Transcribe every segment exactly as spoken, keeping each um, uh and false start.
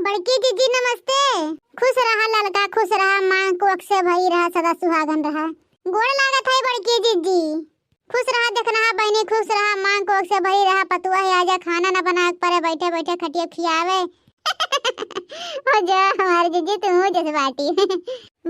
बड़की जिज्जी नमस्ते। खुश रहा ललका, खुश रहा, मांग कोख से भरी रहा, सदा सुहागन रहा। गोड़ लागत है बड़की जिज्जी। खुश रहा देखनहा बहिनी, खुश रहा, मांग कोख से भरी रहा, पतुआ है आजा, खाना न बनावे के परे, बैठे बैठे खटिया खियावे। हो जा हमार जिज्जी, तू जस बाटी।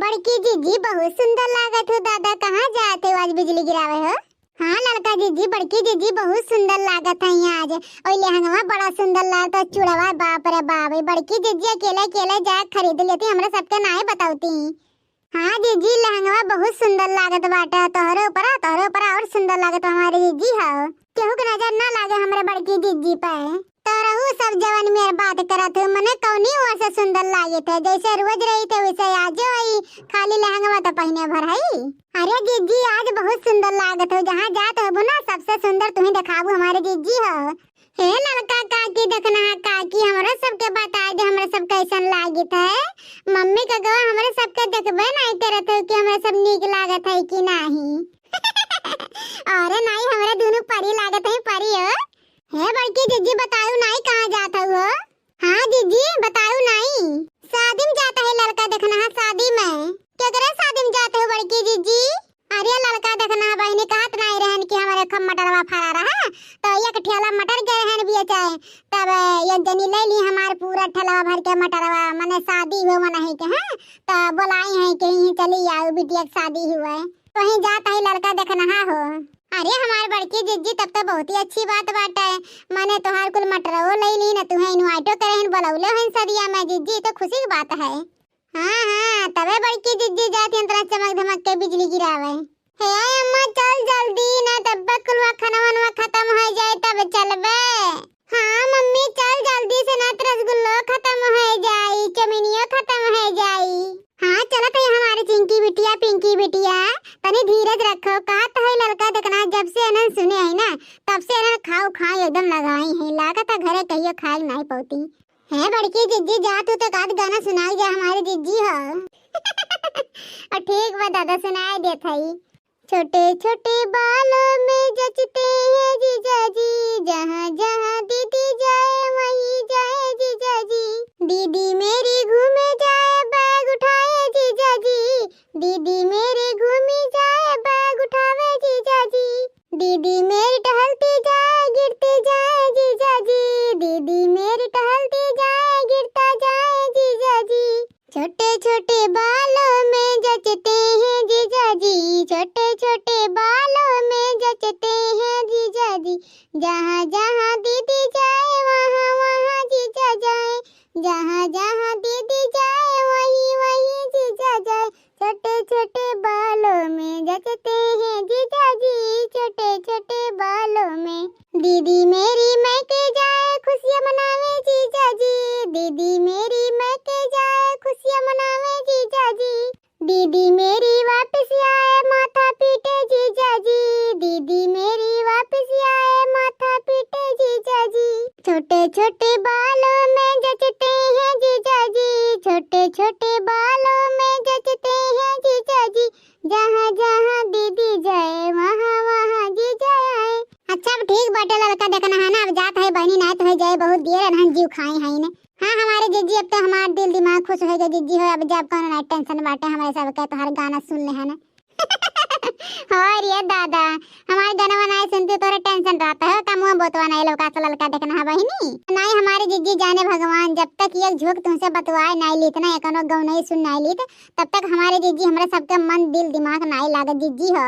बड़की जिज्जी बहुत सुंदर लागत हो दादा, कहाँ जात हो आज बिजली गिरावे हो? हाँ ललका जिज्जी, बड़की जिज्जी बहुत सुंदर लागत है यहाँ आज। ओई लहंगवा बड़ा सुंदर लागत है, चूड़वा बाप रे बाप, ई बड़की जिज्जी अकेले अकेले जाए खरीद लेती, हमरा सबके नाई बतौती। हाँ जिज्जी, लहंगवा बहुत सुंदर लागत बाटे, तोहरे ऊपरा, तोहरे ऊपरा और सुंदर लागत हमारे जिज्जी हो। केहू के नजर ना लागे हमरे बड़की जिज्जी पे। तो रहू सब जवन मेर बात करत हो, मने कौनी ओर से सुंदर लागत है, जैसे रोज रही थे वैसे आजो आई, खाली लहंगवा तो पहिने भर हई। अरे जिज्जी, आज बहुत सुंदर लागत हो, जहाँ जात हो ना सबसे सुंदर तुम्हें देखाबू हमारे जिज्जी हो। हे ललका काकी, देखनहा काकी, हमरा सबके बताइ दे, हमरा सब कैसन लागित है। मम्मी ककवा हमरा सबके देखबे नाई करत हो कि हमरा सब नीक लागत है कि नाही। अरे नाई, हमरा दुनू परी लागत है, परी हो। हे बड़की जिज्जी, बताऊ नाई कहाँ जात हो? हाँ जिज्जी, बताऊ नाई। शादी में जात है ललका देखनहा, शादी में। केकरे शादी में जात हो बड़की जिज्जी? अरे ललका देखनहा बहिनी, कहत नाई रहन कि हमरे खूब मटरवा फरा रहा, तो एक ठेला मटर गए रहन बेचे, तब एक जनी ले ली हमार पूरा ठेलवा भर के मटरवा, मने शादी हो मनही के, हाँ, तो बोलाई है कि यहीं चली आओ बिटिया के शादी हुआ है, तो वहीं जात है ललका देखनहा हो। अरे हमार बड़की जिज्जी, तब तो बहुत ही अच्छी बात बाटे, मने तोहार कुल मटरवो ले ली न, तुहें इनवाइटो करे हन, बोलौले हन सदिया में जिज्जी, तो खुशी की बात है। हाँ, हाँ, तबे बड़की जिज्जी जात यंत्रा चमक धमक के बिजली गिरावे। हे अम्मा, चल जल्दी, ना तब कुलवा खाना वानवा खत्म हो जाए, तब चलबे। हाँ मम्मी, चल जल्दी से, ना तो रसगुल्लो खत्म हो जाई, चमिनियो खत्म हो जाई। हाँ, चलत है हमारे चिंकी बिटिया, पिंकी बिटिया, तनी धीरज रखो। कहत है ललका देखनहा, जब से एनन सुने है ना, तब से एनन खाऊ खाई एकदम लगाई है। लागत है घरे कहियो खाए नहीं पौती। हे बड़की जिज्जी, जा तू तो काद गाना सुनाई जा हमारे जिज्जी हो। और ठीक बा दादा, सुनाई देत हई। छोटे छोटे बालों में जचते हैं जीजा जी, जहाँ जहाँ दीदी जाए वहीं जाए जीजा जी। दीदी मेरी घूमे जाए बैग उठाए जीजा जी, दीदी मेरी घूमी जाए बैग उठावे जीजा जी। दीदी मेरी टहलती जाए गिरती जाए जीजा जी, दीदी मेरी टहलती जाए गिरता जाए जीजा जी। छोटे छोटे बालों में जचते हैं जीजा जी, छोटे छोटे बालों में जचते हैं जीजा जी। जहाँ जहाँ दीदी जाए वहाँ वहाँ जीजा जाए, जहाँ जहाँ दीदी जाए वहीं वहीं जीजा जाए। छोटे छोटे बालों में जचते हैं जीजा जी, छोटे छोटे बालों में। दीदी मेरी मायके जाए खुशियाँ मनावे जीजा जी, दीदी मेरी मायके जाए खुशियाँ मनावे जीजा जी। दीदी मेरी वापस आए माथा पीटे जीजा जी, दीदी मेरी वापस आए माथा पीटे जीजा जी। छोटे छोटे बालों में जचते हैं जीजा जी, छोटे छोटे बालों में जचते हैं जीजा जी। जहाँ जहाँ दीदी जाए वहाँ वहाँ जीजा आए। अच्छा अब ठीक बाटे ललका देखनहा ना, अब जात है बहिनी, नाई तो हो जाए बहुत देर, अनहन जीव खाए है ने। हाँ हमारे जिज्जी, अब तो हमार दिल दिमाग खुश हो गए जिज्जी हो, अब जब कौनो ना टेंशन बाटे हमारे सबके, तोहार गाना सुन ले है ना। और ये दादा, हमार गाना नाई सुनती तोरे टेंशन रहता है, का मुँह बोतवा नाई लौका से ललका देखनहा बहिनी। नाई हमारे जिज्जी जाने भगवान, जब तक एक झोंक तुमसे बतवाए नाई लीत ना, एकनो गौ नहीं सुन नाई लीत, तब तक हमारे जिज्जी हमरा सबके मन दिल दिमाग नाई लागत जिज्जी हो।